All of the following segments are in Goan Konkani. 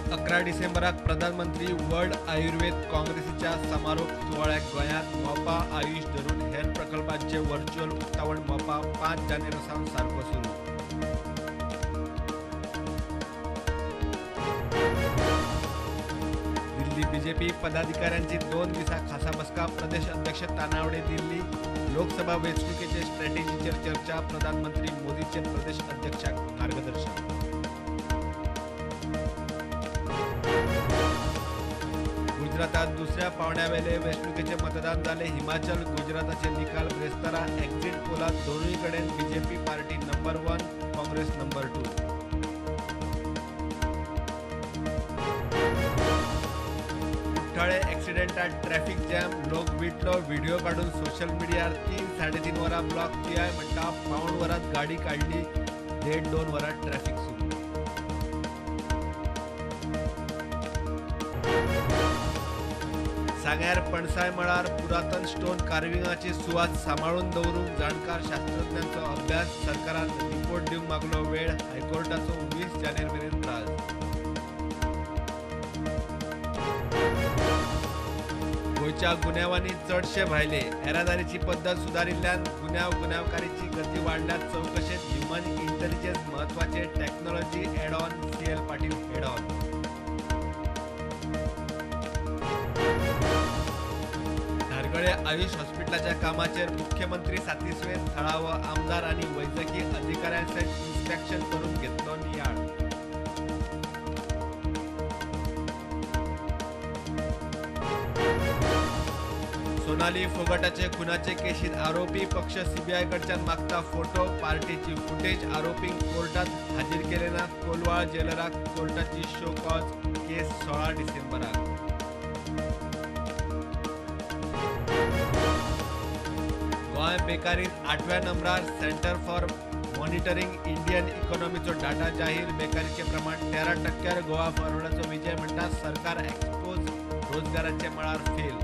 11 डिसेंबराक प्रधानमंत्री वर्ल्ड आयुर्वेद काँग्रेसीच्या समारोप सुवाळ्याक गोंयांत मोपा आयुष धरून हेर प्रकल्पांचे व्हर्च्युअल उक्तावण मोपा 5 जानेवारी सावन सारको सुरू. दिल्ली बीजेपी पदाधिकाऱ्यांची 2 दिसा खासा बसका. प्रदेश अध्यक्ष तानावडे दिल्ली. लोकसभा वेंचणुकेचे स्ट्रॅटेजीचेर चर्चा. प्रधानमंत्री मोदीचे प्रदेश अध्यक्षांक मार्गदर्शन. गुजरातात दुसऱ्या पावंड्यावेले वेंचणुकेचे मतदान जाले. हिमाचल गुजराताचे निकाल ब्रेस्तारा. एक्झिट पोलात दोनूय कडेन BJP party number 1, Congress number 2. कुठ्ठाळे एक्सिडेंटात ट्रॅफिक जॅम, लोक विटलो. व्हिडिओ काडून सोशल मिडियार 3-3.5 वरां ब्लॉक. पीआय म्हणटा 0.75 वरांत गाडी काडली, 1.5-2 वरां ट्रॅफिक सुरू. सांग्यार पणसाय मळार पुरातन स्टोन कार्विंगाची सुवात सांबाळून दवरूंक जाणकार शास्त्रज्ञांचो अभ्यास. सरकारान रिपोर्ट दिवंक मागलो वेळ. हायकोर्टाचो 20 जानेर मेरेन त्रास. गोंयच्या गुन्यांवांनी चडशे भायले. येरादारीची पद्दत सुदारिल्ल्यान गुन्यांवकारीची गती वाडल्या. चवकशेंत ह्युमन इंटेलिजन्स म्हत्वाचे. Technology add on. CL Patil head on. Dhargal Ayush हॉस्पिटलाच्या कामाचेर मुख्यमंत्री सातिस्वेत. थळावो आमदार आनी वैजकी अधिकाऱ्यांसयत इन्स्पेक्शन करून घेतलो नियाळ. सोनाली फोगाटाचे खुनाचे केशीत आरोपी पक्ष सीबीआय कडच्यान मागता फोटो. पार्टीची फुटेज आरोपींक कोर्टात हाजीर केले ना. कोलवाळ जेलराक कोर्टाची शो कॉज. केस 16 डिसेंबराक. गोंय बेकारीत 8व्या नंबरार. सेंटर फॉर मॉनिटरिंग इंडियन इकॉनॉमीचो डाटा जाहीर. बेकारीचे प्रमाण 13%. गोवा फॉरवर्डाचो विजय म्हणटा सरकार एक्सपोज, रोजगाराच्या मळार फेल.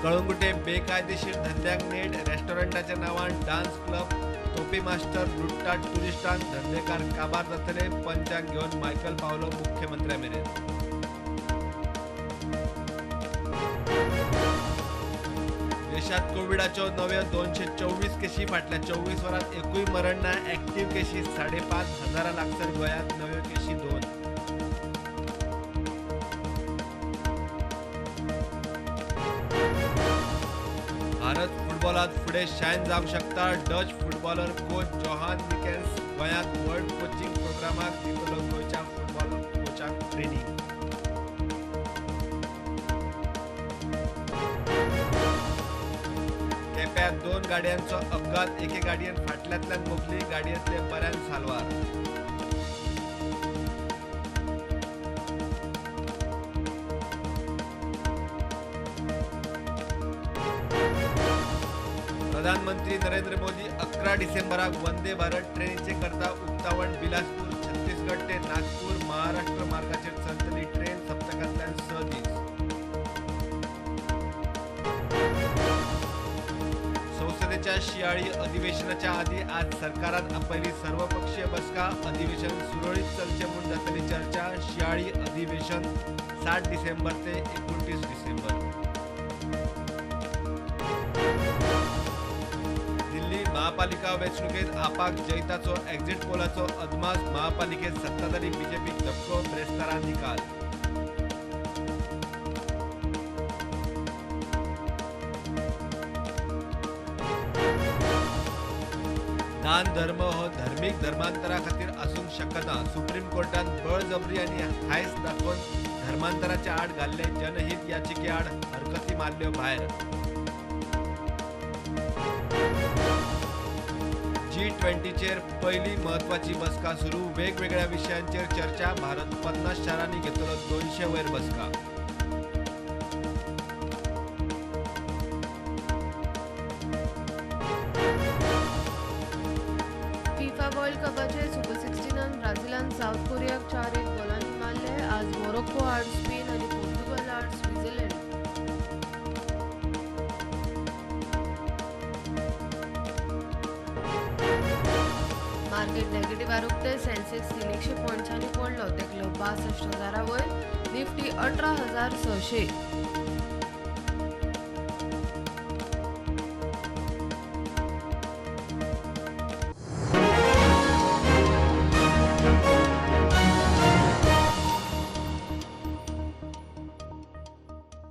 कळंगुटे बेकायदेशीर धंद्यांक नेट. रेस्टॉरंटाच्या नांवान डान्स क्लब, तोपी मास्टर लुट्टात टुरिस्टांक. धंदेकार काबार जातले. पंचांक घेवन मायकल पावलो मुख्यमंत्र्या मेरेन. देशात कोविडाच्यो नव्यो 224 केशी. फाटल्या 24 वरांत एकूय मरण ना. ऍक्टिव्ह केशी 5,500 लागसर. गोंयांत नव्यो केशी 2. भारत फुटबॉलात फुडें शायन जावंक शकता. Dutch footballer coach Johan Wickens गोंयांत वर्ल्ड कोचिंग प्रोग्रामाक दितलो गोंयच्या फुटबॉल कोचांक ट्रेनिंग. केप्यात 2 गाडयांचो अपघात. एके गाडयेन फाटल्यांतल्यान मोखली. गाडयेंतले बऱ्यान साल्वार. प्रधानमंत्री नरेंद्र मोदी 11 डिसेंबराक वंदे भारत ट्रेनीचे करता उक्तावण. बिलासपूर छत्तीसगड ते नागपूर महाराष्ट्र मार्गाचेर चलतली ट्रेन. सप्तकांतल्यान 6 दीस. संसदेच्या शियाळी अधिवेशनाच्या आदी आज सरकारान आपयली सर्वपक्षीय बसका. अधिवेशन सुरळीत चलचें म्हूण जातली चर्चा. शियाळी अधिवेशन 7 डिसेंबर ते 29 डिसेंबर. दिल्ली महापालिका वेंचणुकेत आपाक जैताचो एक्झिट पोलाचो अदमास. महापालिकेत सत्ताधारी बीजेपीक धपको. ब्रेस्तारा निकाल. दान धर्म हो धर्मीक धर्मांतरा खातीर आसूंक शकना. सुप्रीम कोर्टान बळजबरी आनी हायस दाखोवन धर्मांतराच्या आड घाल्ले जनहीत याचिके आड हरकती मारल्यो भायर. G20चेर पयली म्हत्वाची बसका सुरू. वेगवेगळ्या विशयांचेर चर्चा. भारत 50 शारांनी घेतलो 200 वयर बसका. फिफा वर्ल्ड कपाचे सुपर 16 ब्राझिलान सावथ कोरियाक 4-1 गोलांनी मारले. आज मोरोक्को आड स्पेन आनी पोर्तुगल आड स्वित्झर्लंड. मार्केट नेगेटिव्हार उक्ते. सेन्सेक्स 300 पॉयंट्सांनी पडलो, तेकलो 62,000 वयर. निफ्टी 18,600.